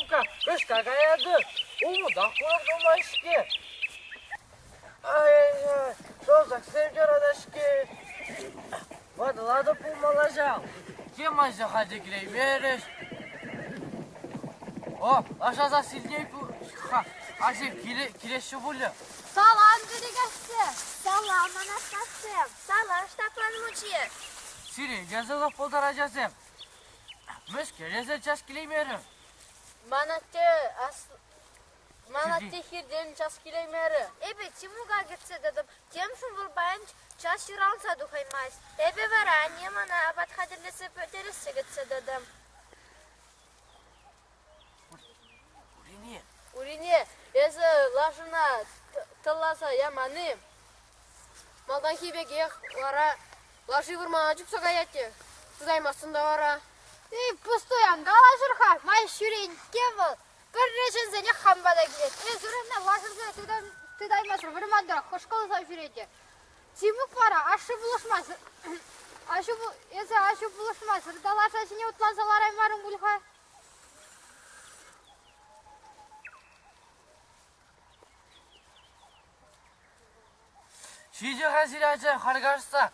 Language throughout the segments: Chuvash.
Тимка, ӑҫта каятӑн? Умӑнтах курӑк нумай-ҫке. Ай-яй-яй, сӑмсахсем юратаҫ-ҫке. Ватӑлатӑп пулмалла ҫав. Тем анчах халь килеймерӗҫ. О, лаша сас илтет-ха. Ачи килеҫҫӗ пулӗ. Салам, Кӗрекаҫсем! Салам, Анаткассем! Салам, Ҫтаппан мучи! Сире те сывлӑх пултӑр, ачасем. Мӗскер эсӗ час килеймерӗн? Ман атте Ман атте хиртен час килеймерӗ. Эпӗ Тимука кӗтсе тӑтӑм. Темшӗн вӑл паян час ҫуралса тухаймасть. Эпӗ вара анне мана апат хатӗрлесе пӗтерессе кӗтсе тӑтӑм. Урине. Урине, эсӗ лашуна тӑлласа яман-и? Малтанхи пекех вара лаши вырмана чупса каять те тытаймастӑн та вара. Эй, пустуй ан калаҫӑр-ха, май ҫӳренкке вӑл. Пӗрре чӗнсенех хам пата килет. Эс ырӑна лашӑрса тытаймасӑр вӑрманта хӑшкӑлса ҫӳретӗ. Тимук вара ашшӗ пулӑшмасӑр аҫу эсӗ аҫу пулӑшмасӑр та лаша ҫине утланса лараймарӑн пуль-ха. Ҫитӗ-ха сире ача харкашса.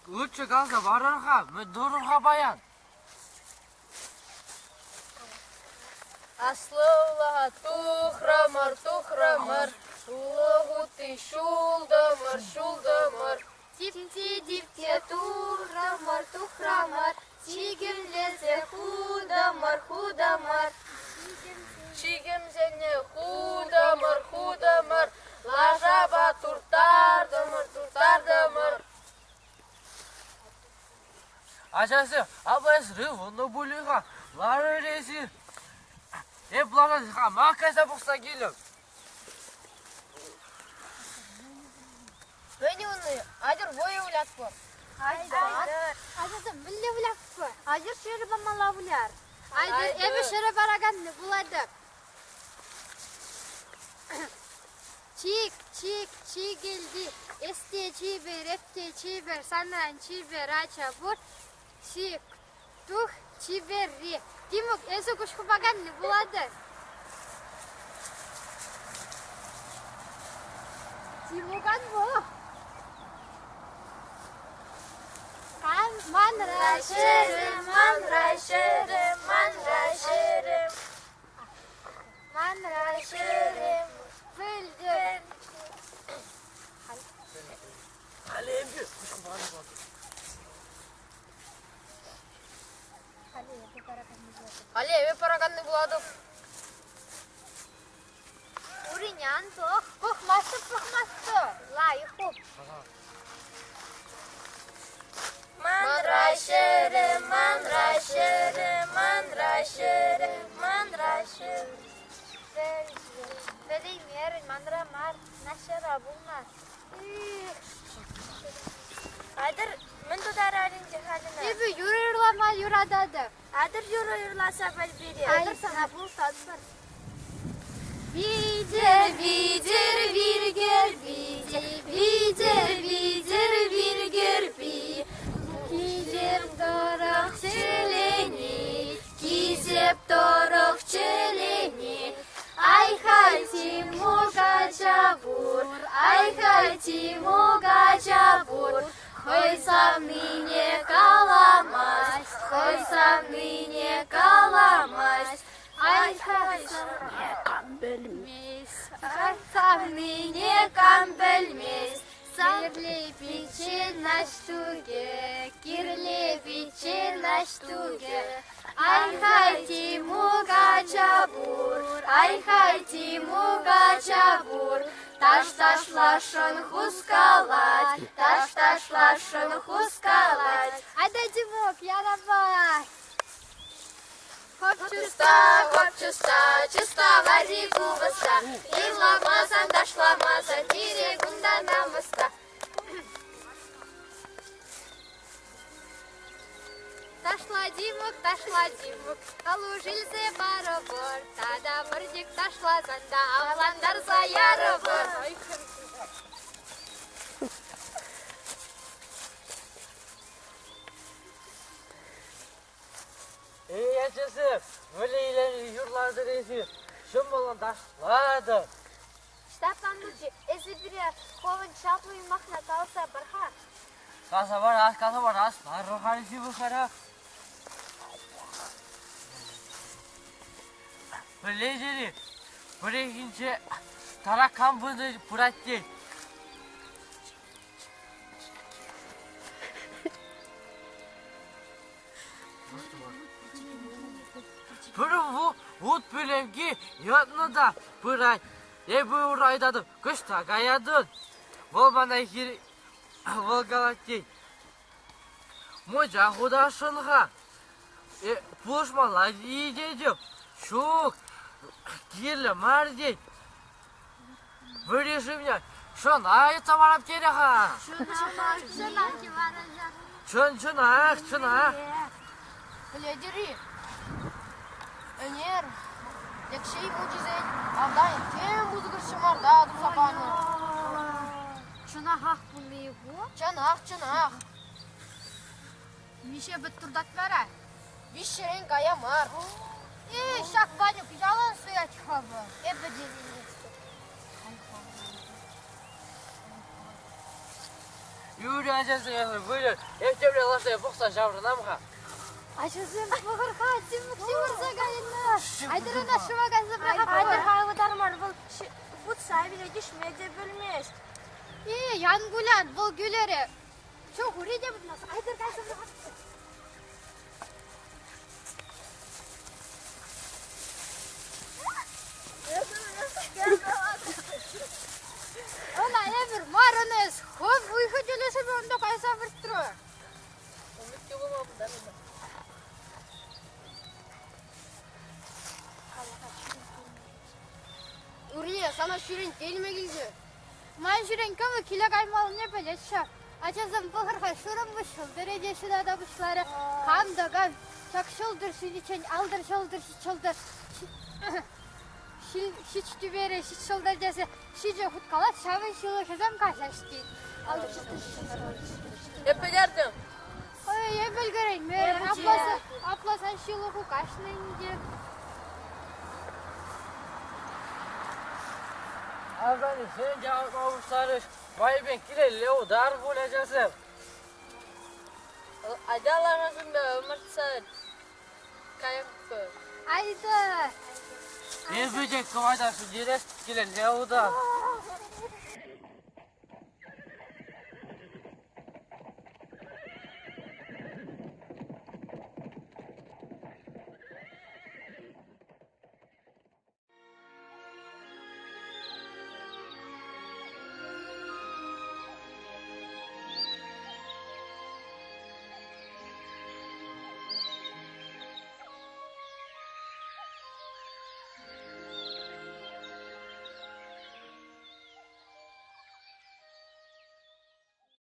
Лучше каласа парӑр-ха, мӗн турӑр-ха паян? Аслӑ улаха тухрӑмӑр, тухрӑмӑр, улӑх утти ҫултӑмӑр, ҫултӑмӑр. Типте-типте тухрӑмӑр, тухрӑмӑр, чикӗмлесе хутӑмӑр, хутӑмӑр. Чикӗмсене хутӑмӑр, хутӑмӑр, лашапа турттартӑмӑр, турттартӑмӑр. Ачасем, апа эс ывӑннӑ пулӗ-ха, ларӑр эсир. Эп ларас-ха, ма кайса пӑхса килӗп. Мӗн унни? Атьӑр вӑйӑ вылятпӑр. Айтӑр. Ачасем, мӗнле вылятпӑр? Атьӑр ҫӗрӗ памалла выляр. Айтӑр, эпӗ ҫӗрӗ параканни пулатӑп. Чик, чик, чикӗлти, эс те чипер, эп те чипер, санран чипер ача пур. Чик, тух, чиперри. Тимук, эсӗ куҫ хупаканни пулатӑн. Тимукан пух. Кам манра ҫӗрӗ, манра ҫӗрӗ, манра ҫӗрӗ. Манра ҫӗрӗм пӗлтӗр. Халӗ эпӗ параканни пулатӑп. Урине ан пӑх. Пӑхмастӑп, пӑхмастӑп. Лайӑх хуп. Манра ҫӗрӗ, манра ҫӗрӗ, манра ҫӗрӗ, манра ҫӗрӗ. Пӗлеймерӗн, манра мар, начара пулнӑ. Атьӑр, мӗн тутарар ӗнтӗ халь ӑна? Эпӗ юрӑ юрлама юрататӑп. Атьӑр юрӑ юрласа пӗл пире. Атьӑр сана пулӑшатпӑр. Витӗр, витӗр, виркӗр, витӗр, витӗр, витӗр, виркӗр, пи. Килем тӑрӑх чӗлени, кисеп тӑрӑх чӗлени. Ай-хай, Тимук ача пур, ай-хай, Тимук ача пур. Хӑй савнине каламасть, хӑй савнине каламасть. Ай-хай, кам пӗлмест, савнине кам пӗлмест. Кирле пичче Наҫтукӗ, Кирле пичче Наҫтукӗ. Ай-хай, Тимук ача пур, ай-хай, Тимук ача пур. Таш-ташласшӑн хускалать, таш-ташласшӑн хускалать. Айда, Тимук, ярапай! Хоп чуста, хоп чуста, чуста варри купӑста. Юрламасан, ташламасан, пире кунта намӑс та. Ташла, Тимук, ташла, Тимук, калуш илсе парӑпӑр. Тата пӗртик ташласан та авлантарса ярӑпӑр. Эй, ачасем, вӗлле илемлӗ юр. ларӗ ҫӑмӑллӑн ташлатӑп. Ҫтаппан мучи, эсӗ пире хӑвӑн чаплӑ юмахна каласа пар-ха. Каласа парас, каласа парас, ларӑр-ха ҫывӑхарах. Пӗлетӗр-и, пӗррехинче таракан пынӑ пырать тет. Пӗр вут пӳлемки йӑтнӑ та пырать. Эпӗ урайтатӑп, кӑҫта каятӑн? Вӑл мана вӑл калать тет. Мунча хутасшӑн-ха. Пулӑшмалла тетӗп. Ҫук, кирлӗ мар тет. Вӗри шывне шӑна йӑтса парап терӗ-ха. Чӑн-чӑнах, чӑнах. Пӗлетӗр-и, ӗнер Лекҫей мучисен автай тем пысӑкӑш ҫӑмарта туса панӑ. Чӑнахах пулнӑ-и ку? Чӑнах, чӑнах. Миҫе пӗт туртать вара? Виҫҫӗрен кая мар. Эй, ҫак Ванюк ялан суять-ха вӑл. Эпӗ те вилместӗп. Юрий ачасене выльӑх, эп темле лашине пӑхса ҫаврӑнам-ха. Ачасем, пӑхӑр-ха, Тимук ҫывӑрса кайнӑ. Айтӑр ӑна шыва кайса пӑрахатпӑр. Айтӑр-ха ывӑтар мар, вӑл путса вилет, ишме те пӗлмест. Эй, ан кулян, вӑл кӳлӗре. Чух, ури те пулмасть. Айтӑр кайса пӑрахатпӑр. Ӑна эпир мар, ӑна эс хӑв ыйхӑ тӗлӗшӗпе унта кайса выртрӑ. Урине, сана ҫӳрен килме килчӗ. Ман ҫӳрен кӑмӑл киле каймаллине пӗлет ҫав. Ачасем пӑхӑр-ха, шурӑмпуҫ ҫӑлтӑрӗ те ҫутата пуҫларӗ. Кам та кам ҫак ҫӑлтӑр ҫитиччен алтӑр ҫӑлтӑр ҫич ҫӑлтӑр ҫич тӳпере ҫич ҫӑлтӑр тесе ҫичӗ хут калать, ҫавӑн ҫылӑхӗсем каҫаҫ тет. Алтӑр ҫӑлтӑр ҫич ҫӑлтӑр. Эп пӗлертӗм. Ой, эп ӗлкӗреймерӗм. Апла сан ҫылӑху каҫнӑ ӗнтӗ. Автанӗсем те авӑтма пуҫларӗҫ. Майӗпен килелле утар пуль ачасем. Атя лашасемпе ӑмӑртса кайӑпӑр. Айта! Эпӗ те кӑвайта сӳнтерес, килелле утар.